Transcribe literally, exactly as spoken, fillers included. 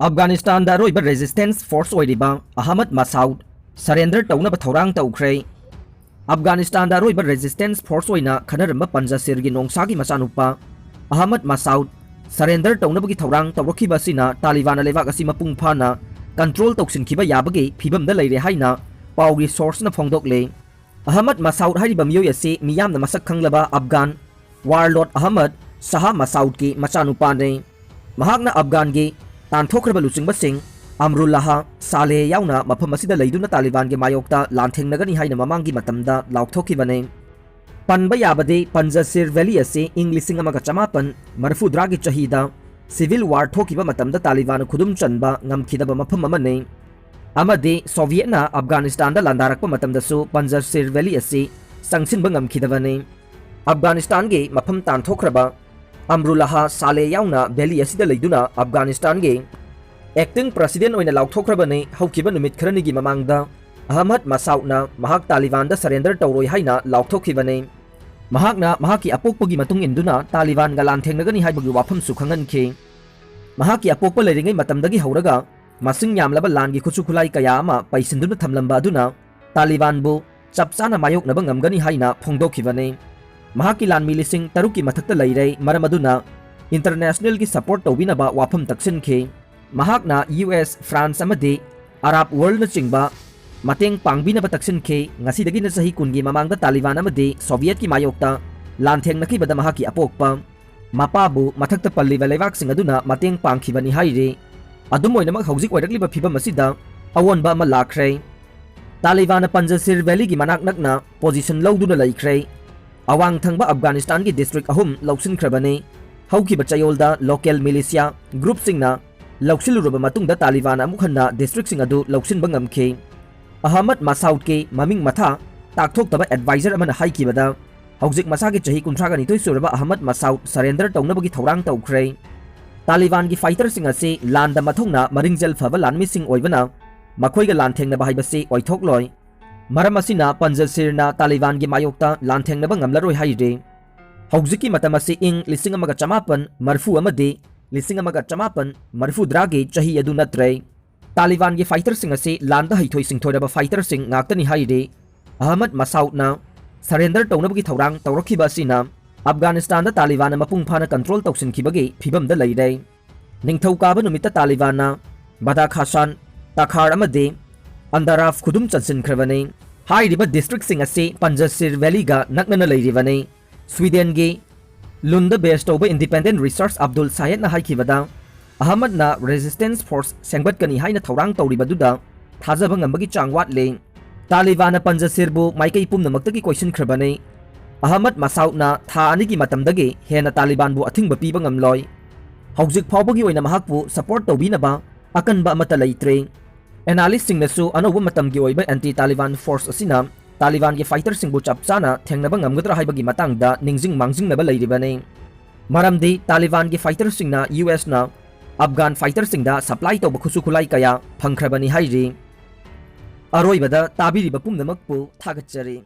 ꯑꯐꯒꯥꯅꯤꯁꯇꯥꯟꯗ ꯑꯔꯣꯏꯕ resistance force ꯑꯣꯏꯔꯤꯕ Ahmad ꯃꯁꯥꯎꯗ surrender ꯇꯧꯅꯕ ꯊꯧꯔꯥꯡ ꯇꯧꯈ꯭ꯔꯦ꯫ ꯑꯐꯒꯥꯅꯤꯁꯇꯥꯟꯗ ꯑꯔꯣꯏꯕ ꯔꯦꯖꯤꯁꯇꯦꯟꯁ ꯐꯣꯔꯁ ꯑꯣꯏꯅ ꯈꯟꯅꯔꯝꯕ ꯄꯟꯖꯁꯤꯔꯒꯤ ꯅꯣꯡꯁꯥꯒꯤ ꯃꯆꯥꯅꯨꯄꯥ ꯑꯍꯃꯗ ꯃꯁꯥꯎꯗ ꯁꯔꯦꯟꯗꯔ ꯇꯧꯅꯕꯒꯤ ꯊꯧꯔꯥꯡ ꯇꯧꯔꯛꯈꯤꯕ ꯑꯁꯤꯅ ꯇꯥꯂꯤꯕꯥꯟꯅ ꯂꯩꯕꯥꯛ ꯑꯁꯤ ꯃꯄꯨꯡ ꯐꯥꯅ ꯀꯟꯇ꯭ꯔꯣꯜ ꯇꯧꯁꯤꯟꯈꯤꯕ ꯌꯥꯕꯒꯤ ꯐꯤꯕꯝꯗ ꯂꯩꯔꯦ ꯍꯥꯏꯅ ꯄꯥꯎꯒꯤ ꯁꯣꯔꯁꯅ ꯐꯣꯡꯗꯣꯛꯂꯦ꯫ ꯑꯍꯃꯗ ꯃꯁꯥꯎꯗ ꯍꯥꯏꯔꯤꯕ ꯃꯤꯑꯣꯏ ꯑꯁꯤ ꯃꯤꯌꯥꯝꯅ ꯃꯁꯛ ꯈꯪꯂꯕ ꯑꯐꯒꯥꯟ ꯋꯥꯔꯂꯣꯔꯗ ꯑꯍꯃꯗ ꯁꯍꯥ ꯃꯁꯥꯎꯗꯀꯤ ꯃꯆꯥꯅꯨꯄꯥꯅꯤ꯫ ꯃꯍꯥꯛꯅ ꯑꯐꯒꯥꯟꯒꯤ ꯇꯥꯟꯊꯣꯛꯈ꯭ꯔꯕ ꯂꯨꯆꯤꯡꯕꯁꯤꯡ ꯑꯝꯔꯨꯜꯂꯥꯍ ꯁꯥꯂꯦꯍ ꯌꯥꯎꯅ ꯃꯐꯝ ꯑꯁꯤꯗ ꯂꯩꯗꯨꯅ ꯇꯥꯂꯤꯕꯥꯟꯒꯤ ꯃꯥꯌꯣꯛꯇ ꯂꯥꯟꯊꯦꯡꯅꯒꯅꯤ ꯍꯥꯏꯅ ꯃꯃꯥꯡꯒꯤ ꯃꯇꯝꯗ ꯂꯥꯎꯊꯣꯛꯈꯤꯕꯅꯤ꯫ ꯄꯟꯕ ꯌꯥꯕꯗꯤ ꯄꯟꯖꯁꯤꯔ ꯚꯦꯂꯤ ꯑꯁꯤ ꯏꯪ ꯂꯤꯁꯤꯡ ꯑꯃꯒ ꯆꯃꯥꯄꯟ ꯃꯔꯤꯐꯨꯇꯔꯥꯒꯤ ꯆꯍꯤꯗ ꯁꯤꯚꯤꯜ ꯋꯥꯔ ꯊꯣꯛꯈꯤꯕ ꯃꯇꯝꯗ ꯇꯥꯂꯤꯕꯥꯟꯅ ꯈꯨꯗꯨꯝ ꯆꯟꯕ ꯉꯝꯈꯤꯗꯕ ꯃꯐꯝ ꯑꯃꯅꯤ, ꯑꯃꯗꯤ ꯁꯣꯚꯤꯌꯦꯠꯅ ꯑꯐꯒꯥꯅꯤꯁꯇꯥꯟꯗ ꯂꯥꯟꯗꯥꯔꯛꯄ ꯃꯇꯝꯗꯁꯨ ꯄꯟꯖꯁꯤꯔ ꯚꯦꯂꯤ ꯑꯁꯤ ꯆꯪꯁꯤꯟꯕ ꯉꯝꯈꯤꯗꯕꯅꯤ꯫ ꯑꯐꯒꯥꯅꯤꯁꯇꯥꯟꯒꯤ ꯃꯐꯝ ꯇꯥꯟꯊꯣꯛꯈ꯭ꯔꯕ ꯑꯝꯔꯨꯂꯥꯍ ꯁꯥꯂꯦ ꯌꯥꯎꯅ ꯚꯦꯂꯤ ꯑꯁꯤꯗ ꯂꯩꯗꯨꯅ ꯑꯐꯒꯥꯅꯤꯁꯇꯥꯟꯒꯤ ꯑꯦꯛꯇꯤꯡ ꯄ꯭ꯔꯁꯤꯗꯦꯟ ꯑꯣꯏꯅ ꯂꯥꯎꯊꯣꯛꯈ꯭ꯔꯕꯅꯤ꯫ ꯍꯧꯈꯤꯕ ꯅꯨꯃꯤꯠ ꯈꯔꯅꯤꯒꯤ ꯃꯃꯥꯡꯗ ꯑꯍꯃꯗ ꯃꯁꯥꯎꯗꯅ ꯃꯍꯥꯛ ꯇꯥꯂꯤꯕꯥꯟꯗ ꯁꯔꯦꯟꯗꯔ ꯇꯧꯔꯣꯏ ꯍꯥꯏꯅ ꯂꯥꯎꯊꯣꯛꯈꯤꯕꯅꯤ꯫ ꯃꯍꯥꯛꯅ ꯃꯍꯥꯛꯀꯤ ꯑꯄꯣꯛꯄꯒꯤ ꯃꯇꯨꯡ ꯏꯟꯗꯨꯅ ꯇꯥꯂꯤꯕꯥꯟꯒ ꯂꯥꯟꯊꯦꯡꯅꯒꯅꯤ ꯍꯥꯏꯕꯒꯤ ꯋꯥꯐꯝꯁꯨ ꯈꯪꯍꯟꯈꯤ꯫ ꯃꯍꯥꯛꯀꯤ ꯑꯄꯣꯛꯄ ꯂꯩꯔꯤꯉꯩ ꯃꯇꯝꯗꯒꯤ ꯍꯧꯔꯒ ꯃꯁꯤꯡ ꯌꯥꯝꯂꯕ ꯂꯥꯟꯒꯤ ꯈꯨꯠꯁꯨ ꯈꯨꯠꯂꯥꯏ ꯀꯌꯥ ꯑꯃ ꯄꯩꯁꯤꯟꯗꯨꯅ ꯊꯝꯂꯝꯕ ꯑꯗꯨꯅ ꯇꯥꯂꯤꯕꯥꯟꯕꯨ ꯆꯞ ꯆꯥꯅ ꯃꯥꯌꯣꯛꯅꯕ ꯉꯝꯒꯅꯤ ꯍꯥꯏꯅ ꯐꯣꯡꯗꯣꯛꯈꯤꯕꯅꯤ꯫ ꯃꯍꯥꯛꯀꯤ ꯂꯥꯟꯃꯤ ꯂꯤꯁꯤꯡ ꯇꯔꯨꯛꯀꯤ ꯃꯊꯛꯇ ꯂꯩꯔꯦ, ꯃꯔꯝ ꯑꯗꯨꯅ ꯏꯟꯇꯔꯅꯦꯁꯅꯦꯜꯒꯤ ꯁꯄꯣꯔꯠ ꯇꯧꯕꯤꯅꯕ ꯋꯥꯐꯝ ꯇꯛꯁꯤꯟꯈꯤ꯫ ꯃꯍꯥꯛꯅ ꯌꯨ ꯑꯦꯁ, ꯐ꯭ꯔꯥꯟꯁ ꯑꯃꯗꯤ ꯑꯔꯥꯕ ꯋꯥꯔꯜꯗꯅꯆꯤꯡꯕ ꯃꯇꯦꯡ ꯄꯥꯡꯕꯤꯅꯕ ꯇꯛꯁꯤꯟꯈꯤ꯫ ꯉꯁꯤꯗꯒꯤꯅ ꯆꯍꯤ ꯀꯨꯟꯒꯤ ꯃꯃꯥꯡꯗ ꯇꯥꯂꯤꯕꯥꯟ ꯑꯃꯗꯤ ꯁꯣꯚꯤꯌꯦꯠꯀꯤ ꯃꯥꯌꯣꯛꯇ ꯂꯥꯟꯊꯦꯡꯅꯈꯤꯕꯗ ꯃꯍꯥꯛꯀꯤ ꯑꯄꯣꯛꯄ ꯃꯄꯥꯕꯨ ꯃꯊꯛꯇ ꯄꯜꯂꯤꯕ ꯂꯩꯕꯥꯛꯁꯤꯡ ꯑꯗꯨꯅ ꯃꯇꯦꯡ ꯄꯥꯡꯈꯤꯕꯅꯤ ꯍꯥꯏꯔꯤ꯫ ꯑꯗꯨꯝ ꯑꯣꯏꯅꯃꯛ, ꯍꯧꯖꯤꯛ ꯑꯣꯏꯔꯛꯂꯤꯕ ꯐꯤꯕꯝ ꯑꯁꯤꯗ ꯑꯑꯣꯟꯕ ꯑꯃ ꯂꯥꯛꯈ꯭ꯔꯦ꯫ ꯇꯥꯂꯤꯕꯥꯟꯅ ꯄꯟꯖꯁꯤꯔ ꯚꯦꯂꯤꯒꯤ ꯃꯅꯥꯛ ꯅꯛꯅ ꯄꯣꯖꯤꯁꯟ ꯂꯧꯗꯨꯅ ꯂꯩꯈ꯭ꯔꯦ꯫ ꯑꯋꯥꯡ ꯊꯪꯕ ꯑꯐꯒꯥꯅꯤꯁꯇꯥꯟꯒꯤ ꯗꯤꯁꯇ꯭ꯔꯤꯛ ꯑꯍꯨꯝ ꯂꯧꯁꯤꯟꯈ꯭ꯔꯕꯅꯤ꯫ ꯍꯧꯈꯤꯕ ꯆꯌꯣꯜꯗ ꯂꯣꯀꯦꯜ ꯃꯤꯂꯤꯁꯤꯌꯥ ꯒ꯭ꯔꯨꯞꯁꯤꯡꯅ ꯂꯧꯁꯤꯜꯂꯨꯔꯕ ꯃꯇꯨꯡꯗ ꯇꯥꯂꯤꯕꯥꯟꯅ ꯑꯃꯨꯛ ꯍꯟꯅ ꯗꯤꯁꯇ꯭ꯔꯤꯛꯁꯤꯡ ꯑꯗꯨ ꯂꯧꯁꯤꯟꯕ ꯉꯝꯈꯤ꯫ ꯑꯍꯃꯗ ꯃꯁꯥꯎꯗꯀꯤ ꯃꯃꯤꯡ ꯃꯊꯥ ꯇꯥꯛꯊꯣꯛꯇꯕ ꯑꯦꯗꯚꯥꯏꯖꯔ ꯑꯃꯅ ꯍꯥꯏꯈꯤꯕꯗ, ꯍꯧꯖꯤꯛ ꯃꯁꯥꯒꯤ ꯆꯍꯤ ꯀꯨꯟꯊ꯭ꯔꯥꯒ ꯅꯤꯊꯣꯏ ꯁꯨꯔꯕ ꯑꯍꯃꯗ ꯃꯁꯥꯎꯗ ꯁꯔꯦꯟꯗꯔ ꯇꯧꯅꯕꯒꯤ ꯊꯧꯔꯥꯡ ꯇꯧꯈ꯭ꯔꯦ꯫ ꯇꯥꯂꯤꯕꯥꯟꯒꯤ ꯐꯥꯏꯇꯔꯁꯤꯡ ꯑꯁꯤ ꯂꯥꯟꯗ ꯃꯊꯧꯅ ꯃꯔꯤꯡꯖꯦꯜ ꯐꯕ ꯂꯥꯟꯃꯤꯁꯤꯡ ꯑꯣꯏꯕꯅ ꯃꯈꯣꯏꯒ ꯂꯥꯟꯊꯦꯡꯅꯕ ꯍꯥꯏꯕꯁꯤ ꯑꯣꯏꯊꯣꯛꯂꯣꯏ꯫ ꯃꯔꯝ ꯑꯁꯤꯅ ꯄꯟꯖꯁꯤꯔꯅ ꯇꯥꯂꯤꯕꯥꯟꯒꯤ ꯃꯥꯌꯣꯛꯇ ꯂꯥꯟꯊꯦꯡꯅꯕ ꯉꯝꯂꯔꯣꯏ ꯍꯥꯏꯔꯤ꯫ ꯍꯧꯖꯤꯛꯀꯤ ꯃꯇꯝ ꯑꯁꯤ ꯏꯪ ꯂꯤꯁꯤꯡ ꯑꯃꯒ ꯆꯃꯥꯄꯟ ꯃꯔꯤꯐꯨ ꯑꯃꯗꯤ ꯂꯤꯁꯤꯡ ꯑꯃꯒ ꯆꯃꯥꯄꯟ ꯃꯔꯤꯐꯨꯇꯔꯥꯒꯤ ꯆꯍꯤ ꯑꯗꯨ ꯅꯠꯇ꯭ꯔꯦ꯫ ꯇꯥꯂꯤꯕꯥꯟꯒꯤ ꯐꯥꯏꯇꯔꯁꯤꯡ ꯑꯁꯤ ꯂꯥꯟꯗ ꯍꯩꯊꯣꯏ ꯁꯤꯡꯊꯣꯏꯔꯕ ꯐꯥꯏꯇꯔꯁꯤꯡ ꯉꯥꯛꯇꯅꯤ ꯍꯥꯏꯔꯤ꯫ ꯑꯍꯃꯗ ꯃꯁꯥꯎꯗꯅ ꯁꯔꯦꯟꯗꯔ ꯇꯧꯅꯕꯒꯤ ꯊꯧꯔꯥꯡ ꯇꯧꯔꯛꯈꯤꯕ ꯑꯁꯤꯅ ꯑꯐꯒꯥꯅꯤꯁꯇꯥꯟꯗ ꯇꯥꯂꯤꯕꯥꯟꯅ ꯃꯄꯨꯡ ꯐꯥꯅ ꯀꯟꯇ꯭ꯔꯣꯜ ꯇꯧꯁꯤꯟꯈꯤꯕꯒꯤ ꯐꯤꯕꯝꯗ ꯂꯩꯔꯦ꯫ ꯅꯤꯡꯊꯧꯀꯥꯕ ꯅꯨꯃꯤꯠꯇ ꯇꯥꯂꯤꯕꯥꯟꯅ ꯕꯗꯥꯈꯥꯁꯥꯟ, ꯇꯥꯈꯥꯔ ꯑꯃꯗꯤ ꯑꯟꯗꯥꯔꯥꯐ ꯈꯨꯗꯨꯝ ꯆꯟꯁꯤꯟꯈ꯭ꯔꯕꯅꯤ꯫ ꯍꯥꯏꯔꯤꯕ ꯗꯤꯁꯇ꯭ꯔꯤꯛꯁꯤꯡ ꯑꯁꯤ ꯄꯟꯖꯁꯤꯔ ꯚꯦꯂꯤꯒ ꯅꯛꯅꯅ ꯂꯩꯔꯤꯕꯅꯤ꯫ ꯁ꯭ꯋꯤꯗꯦꯟꯒꯤ ꯂꯨꯟꯗ ꯕꯦꯁ ꯇꯧꯕ ꯏꯟꯗꯤꯄꯦꯟꯗꯦꯟ ꯔꯤꯁꯔꯆ ꯑꯕꯗꯨꯜ ꯁꯥꯌꯦꯗꯅ ꯍꯥꯏꯈꯤꯕꯗ, ꯑꯍꯃꯗꯅ ꯔꯦꯁꯤꯁꯇꯦꯟꯁ ꯐꯣꯔꯁ ꯁꯦꯝꯒꯠꯀꯅꯤ ꯍꯥꯏꯅ ꯊꯧꯔꯥꯡ ꯇꯧꯔꯤꯕꯗꯨꯗ ꯊꯥꯖꯕ ꯉꯝꯕꯒꯤ ꯆꯥꯡ ꯋꯥꯠꯂꯤ꯫ ꯇꯥꯂꯤꯕꯥꯟꯅ ꯄꯟꯖꯁꯤꯔꯕꯨ ꯃꯥꯏꯀꯩ ꯄꯨꯝꯅꯃꯛꯇꯒꯤ ꯀꯣꯏꯁꯤꯟꯈ꯭ꯔꯕꯅꯤ꯫ ꯑꯍꯃꯗ ꯃꯁꯥꯎꯗꯅ ꯊꯥ ꯑꯅꯤꯒꯤ ꯃꯇꯝꯗꯒꯤ ꯍꯦꯟꯅ ꯇꯥꯂꯤꯕꯥꯟꯕꯨ ꯑꯊꯤꯡꯕ ꯄꯤꯕ ꯉꯝꯂꯣꯏ꯫ ꯍꯧꯖꯤꯛ ꯐꯥꯎꯕꯒꯤ ꯑꯣꯏꯅ ꯃꯍꯥꯛꯄꯨ ꯁꯄꯣꯔꯠ ꯇꯧꯕꯤꯅꯕ ꯑꯀꯟꯕ ꯑꯃꯠꯇ ꯂꯩꯇ꯭ꯔꯤ꯫ ꯑꯦꯅꯥꯂꯤꯁꯁꯤꯡꯅꯁꯨ ꯑꯅꯧꯕ ꯃꯇꯝꯒꯤ ꯑꯣꯏꯕ ꯑꯦꯟꯇꯤ ꯇꯥꯂꯤꯕꯥꯟ ꯐꯣꯔꯁ ꯑꯁꯤꯅ ꯇꯥꯂꯤꯕꯥꯟꯒꯤ ꯐꯥꯏꯇꯔꯁꯤꯡꯕꯨ ꯆꯞ ꯆꯥꯅ ꯊꯦꯡꯅꯕ ꯉꯝꯒꯗ꯭ꯔꯥ ꯍꯥꯏꯕꯒꯤ ꯃꯇꯥꯡꯗ ꯅꯤꯡꯁꯤꯡ ꯃꯥꯡꯖꯤꯡꯅꯕ ꯂꯩꯔꯤꯕꯅꯤ꯫ ꯃꯔꯝꯗꯤ ꯇꯥꯂꯤꯕꯥꯟꯒꯤ ꯐꯥꯏꯇꯔꯁꯤꯡꯅ ꯌꯨ ꯑꯦꯁꯅ ꯑꯐꯒꯥꯟ ꯐꯥꯏꯇꯔꯁꯤꯡꯗ ꯁꯄ꯭ꯂꯥꯏ ꯇꯧꯕ ꯈꯨꯠꯁꯨ ꯈꯨꯠꯂꯥꯏ ꯀꯌꯥ ꯐꯪꯈ꯭ꯔꯕꯅꯤ ꯍꯥꯏꯔꯤ꯫ ꯑꯔꯣꯏꯕꯗ ꯇꯥꯕꯤꯔꯤꯕ ꯄꯨꯝꯅꯃꯛꯄꯨ ꯊꯥꯒꯠꯆꯔꯤ꯫